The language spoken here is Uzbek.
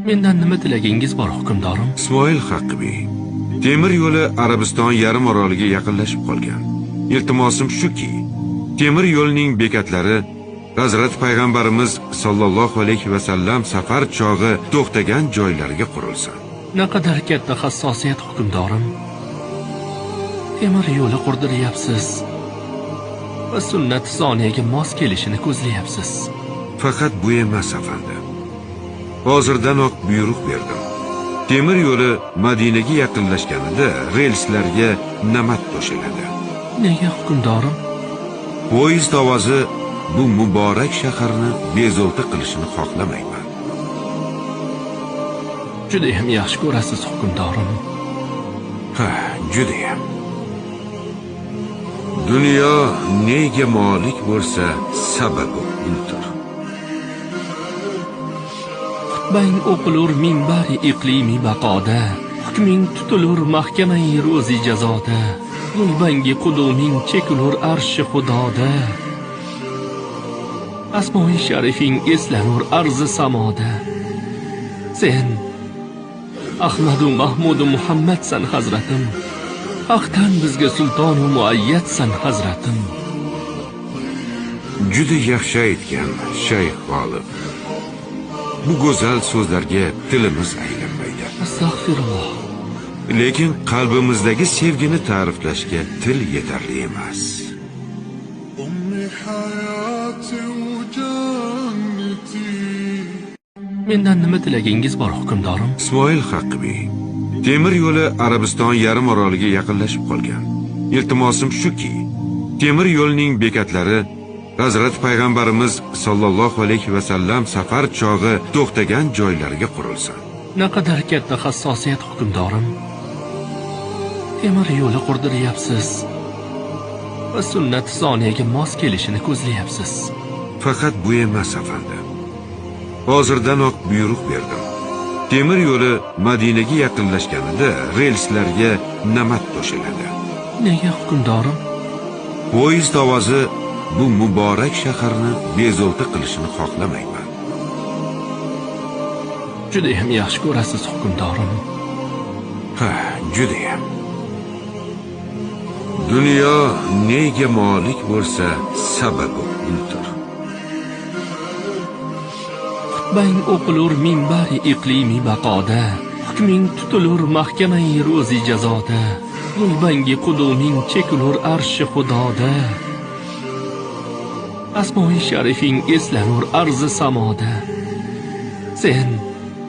Mendan nima tilagingiz bor, hukmdorim? Ismoil Haqqibiy, temir yo'li Arabiston yarim oroliga yaqinlashib qolgan. Iltimosim shuki, temir yo'lning bekatlari Hazrat Payg'ambarimiz sollallohu alayhi va sallam safar chog'i to'xtagan joylarga qurilsin. Naqadar katta hassosiyat, hukmdorim. Temir yo'li qurdiryapsiz va sunnat soniyaga mos kelishini ko'zlayapsiz. Faqat bu emas, afandi. Hozirdanoq buyruq berdim. Temir yo'li Madinaga yaqinlashganida relslarga namat to'shaladi. Nega, hukmdorim? Poyezd ovozi bu muborak shaharni bezovta qilishini xohlamayman. Juda ham yaxshi ko'rasiz, hukmdorim. Ha, juda ham. Dunyo nega molik bo'lsa, sababi udir. Xutbang o'qilur minbari iqlimi baqoda, hukming tutilur mahkamai ro'zi jazoda, gulbangi quduming chekilur arshi xudoda. Asmoi sharifing eslanur arzi samoda. Sen Ahmadu Mahmudu Muhammadsan, hazratim. Haqdan bizga sultonu muayyadsan, hazratim. Juda yaxshi aytgan, Shayx G'olib. Bu go'zal so'zlarga tilimiz aylanmaydi. Astag'firulloh. Lekin qalbimizdagi sevgini ta'riflashga til yetarli emas. Mendan nima tilagingiz bor, hukmdorim? Ismoil Haqqibiy, temir yo'li Arabiston yarim oroliga yaqinlashib qolgan. Iltimosim shuki, temir yo'lning bekatlari Hazrat Payg'ambarimiz sollallohu alayhi va sallam safar chog'i to'xtagan joylarga qurilsin. Naqadar katta hassosiyat, hukmdorim. Temir yo'li qurdiryapsiz va sunnat soniyaga mos kelishini ko'zlayapsiz. Faqat bu emas, afandi. Hozirdanoq buyruq berdim. Temir yo'li Madinaga yaqinlashganida relslarga namat to'shaladi. Nega, hukmdorim? Poyezd ovozi bu muborak shaharni bezovta qilishini xohlamayman. Juda ham yaxshi ko'rasiz, hukmdorim. Ha, juda ham. Dunyo nega molik bo'lsa, sababi udir. Xutbang o'qilur minbari iqlimi baqoda, hukming tutilur mahkamai ro'zi jazoda, gulbangi quduming chekilur arshi xudoda. Asmoi sharifing eslanur arzi samoda. Sen